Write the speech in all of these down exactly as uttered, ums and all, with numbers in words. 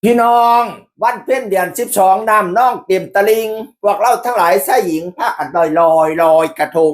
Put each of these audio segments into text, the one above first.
พี่น้อง วันเพ็ญเดือนสิบสอง น้ำนองเต็มตะลิง พวกเราทั้งหลายชายหญิงพากันลอยลอยลอยกระทง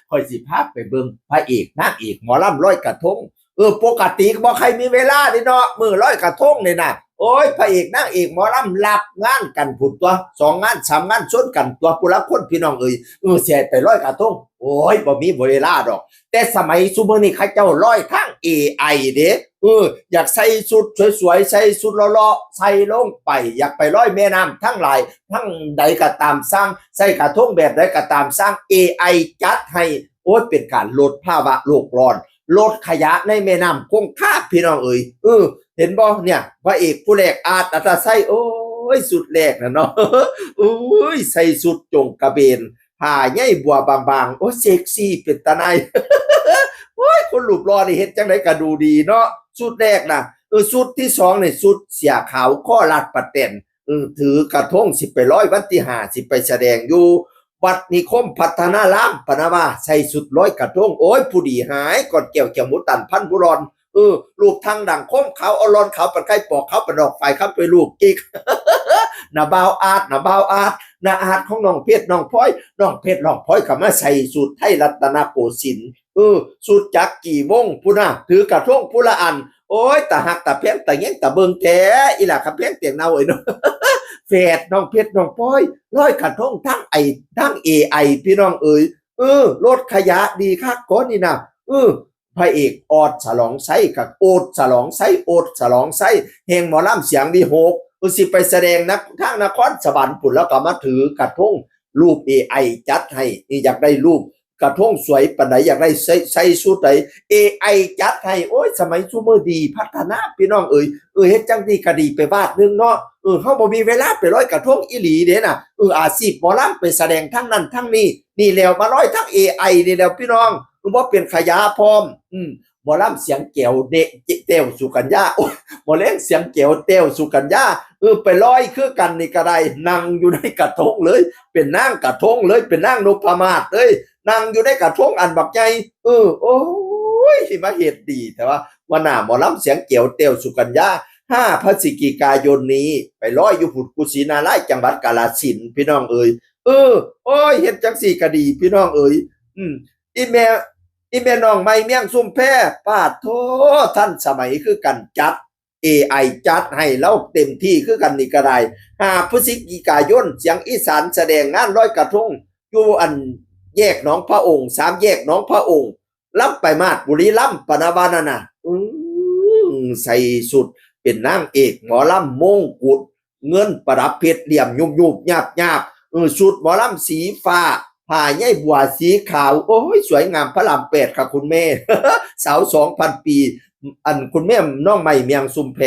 ข่อยสิพาไปเบิ่งพระเอกนางเอกหมอลำลอยกระทง เออ ปกติบ่ใครมีเวลาเด้เนาะ มื้อลอยกระทงนี่นะ โอ้ย พระเอกนางเอกหมอลำรับงานกันพุ้นตั๊ว สองงานสามงานชนกันตั๊ว ผู้ละคนพี่น้องเอ้ย เออ สิให้ไปลอยกระทง โอ้ย บ่มีเวลาดอก แต่สมัยซุมื้อนี้เขาเจ้าลอยทาง เอไอ เด้ เออ อยากใส่ชุดสวยๆ ใส่ชุดหล่อๆ ใส่ลงไป อยากไปลอยแม่น้ำทั้งหลาย ทั้งใดก็ตามซ่าง ใส่กระทงแบบใดก็ตามซ่าง เอไอ จัดให้ โอ้ย เป็นการลดภาวะโลกร้อน ลดขยะในแม่น้ำคงคา พี่น้องเอ้ย เออ เห็นบ่เนี่ย พระเอกผู้แรก อาร์ต อัตตาไซ โอ้ย ชุดแรกนะเนาะ โอ้ย ใส่ชุดจงกระเบน ผ้าใยบัวบางๆ โอ้ย เซ็กซี่เป็นตาหน่าย โอ้ย คนรูปหล่อนี่เฮ็ดจังไดก็ดูดีเนาะ ชุดแรกนะ เออ ชุดที่สองนี่ชุดเสื้อขาวคอรัดปะแตน เออ ถือกระทงสิไปลอยวันที่ห้า สิไปแสดงอยู่วัดนิคมพัฒนาราม พะนะว่า ใส่ชุดลอยกระทง โอ้ย ผู้ดีหาย กอดแก้วแก้วหมูตันพันบุรอน เออ รูปทางดังคมขาว เอาลอนขาวปันไข่ปอกขาวปันดอก ฝ่ายคำไปลูกจิก นะบ่าวอาร์ต นะบ่าวอาร์ต นะอาร์ตของน้องเพชรน้องพลอย น้องเพชรน้องพลอยก็มาใส่ชุดไทยรัตนโกสินทร์ เออ ชุดจักรกี่วงพุ้นนะ ถือกระทงผู้ละอัน โอ้ย ตาฮักตาแพงตาแยงตาเบิ่งแท้ อีหล่าคำแพงเตียงเนาเอ้ยเนาะ แฝดน้องเพชรน้องพลอย ลอยกระทงทั้งไอ้ทั้ง เอไอ พี่น้องเอ้ย เออ ลดขยะดีคักก้อนนี่นะ เออ พระเอกออดฉลองไซกับโอดฉลองไซ โอดฉลองไซ แห่งหมอลำเสียงวิหก เออ สิไปแสดงนักทางนครสวรรค์พุ้น แล้วก็มาถือกระทง รูป เอไอ จัดให้ นี่อยากได้รูปกระทงสวยปานใด อยากได้ใส่ ใส่ชุดใด เอไอ จัดให้ โอ้ย สมัยซุมื้อดีพัฒนา พี่น้องเอ้ย เออ เฮ็ดจังดีก็ดีไปบาทหนึ่งเนาะ เออ เฮาบ่มีเวลาไปลอยกระทงอีหลีเด้น่ะ เออ อาชีพหมอลำไปแสดงทั้งนั้นทั้งนี้ นี่แล้วมาลอยทั้ง เอไอ นี่แล้วพี่น้อง เออ บ่เป็นขยะพร้อม อืม หมอลำเสียงแจ๋วเดะ แต้วสุกัญญา โอ้ย หมอแลงเสียงแจ๋ว แต้วสุกัญญา เออ ไปลอยคือกันนี่ก็ได้ นั่งอยู่ในกระทงเลย เป็นนางกระทงเลย เป็นนางนพมาศเลย นั่งอยู่ในกระทงอันบักใหญ่ เออ โอ้ย มาเฮ็ดดี แต่ว่า ว่าหน้าหมอลำเสียงแจ๋ว แต้วสุกัญญา ห้าพฤศจิกายนนี้ ไปลอยอยู่พุ้นกุสินาราจังหวัดกาฬสินธุ์ พี่น้องเอ้ย เออ โอ้ย เฮ็ดจังซี่ก็ดี พี่น้องเอ้ย อืม อีแม่ อีแม่น้องใหม่เมียงชุมแพ ปาดโธ่ ทันสมัยคือกัน จัด เอไอ จัดให้ลาวเต็มที่คือกันนี่ก็ได้ ห้าพฤศจิกายน เสียงอีสานแสดงงานลอยกระทง อยู่อันแยกหนองพระองค์ สามแยกหนองพระองค์ ลำไปมาดบุรีรัมย์ ปะนะว่านั่นน่ะ อืม ใส่ชุดเป็นนางเอกหมอลำมงกุฎ เงินประดับเพชรเหลี่ยมยุบยุบยาบยาบ เออ ชุดหมอลำสีฟ้า ผ้าใยบัวสีขาว โอ้ย สวยงามพระรามแปดค่ะคุณแม่ สาวสองพันปี อันคุณแม่น้องใหม่เมียงชุมแพ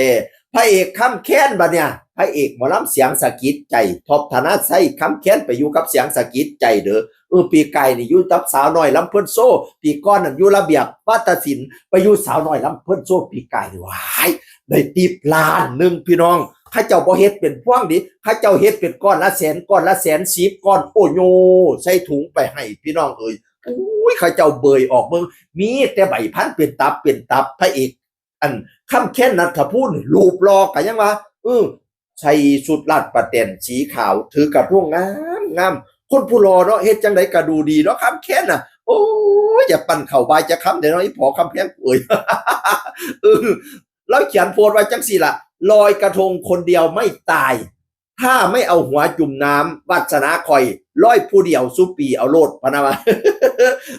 พระเอกคำแค้นบัดเนี่ย พระเอกหมอลำเสียงสะกิดใจ ท็อปธนชัย คำแค้นไปอยู่กับเสียงสะกิดใจเด้อ เออ ปีกายนี่อยู่กับสาวน้อยลำเพิ่นโชว์ ปีก่อนนั่นอยู่ระเบียบวาทศิลป์ ไปอยู่สาวน้อยลำเพิ่นโชว์ ปีกายนี่ ว้าย ได้ติ๊บล้านหนึ่งพี่น้อง เขาเจ้าบ่เฮ็ดเป็นพวงดิ เขาเจ้าเฮ็ดเป็นก้อนละแสน ก้อนละแสนสิบ ก้อน โอ้โย ใส่ถุงไปให้พี่น้องเอ้ย อุ้ย เขาเจ้าเบยออกเบิ่ง มีแต่ใบพันเป็นตับเป็นตับ พระเอก อัน คำแค้น ณัฐภูล รูปหล่อก็ยังว่า เออ ใส่ชุดลาดปะแตนสีขาว ถือกระทงงามงาม คนผู้หล่อเนาะ เฮ็ดจังใดก็ดูดีเนาะ คำแค้นน่ะ โอ้ย อย่าปั่นเข้าบายจะคำเด้อเนาะ อีผอคำแพงเอ้ย เออ ลาวเขียนโพสต์ไว้จังซี่ล่ะ ลอยกระทงคนเดียวไม่ตาย ถ้าไม่เอาหัวจุ่มน้ำ วาสนาข่อย ลอยผู้เดียวซุปีเอาโลด พะนะว่า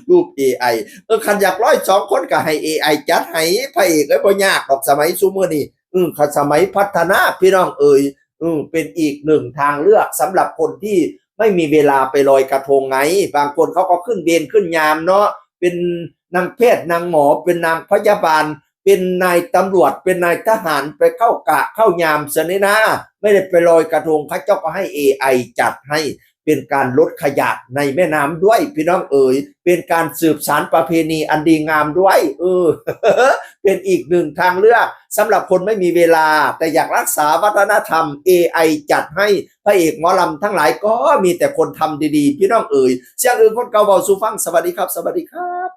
รูป เอไอ เออ คันอยากลอยสองคนก็ให้ เอไอ จัดให้ พระเอกเอ้ย บ่ยากดอก สมัยซุมื้อนี้ เออ คันสมัยพัฒนา พี่น้องเอ้ย เออ เป็นอีกหนึ่งทางเลือกสำหรับคนที่ไม่มีเวลาไปลอยกระทงไง บางคนเขาก็ขึ้นเวรขึ้นยามเนาะ เป็นนางแพทย์นางหมอ เป็นนางพยาบาล เป็นนายตำรวจ เป็นนายทหาร ไปเข้ากะเข้ายามซะนี่นะ ไม่ได้ไปลอยกระทง เขาเจ้าก็ให้ เอไอ จัดให้ เป็นการลดขยะในแม่น้ำด้วย พี่น้องเอ๋ย เป็นการสืบสานประเพณีอันดีงามด้วย เออ เป็นอีกหนึ่งทางเลือกสำหรับคนไม่มีเวลา แต่อยากรักษาวัฒนธรรม เอไอ จัดให้ พระเอกหมอลำทั้งหลายก็มีแต่คนทำดีๆ พี่น้องเอ๋ย เสียงอื่นคนเก่าเว้าสู่ฟัง สวัสดีครับ สวัสดีครับ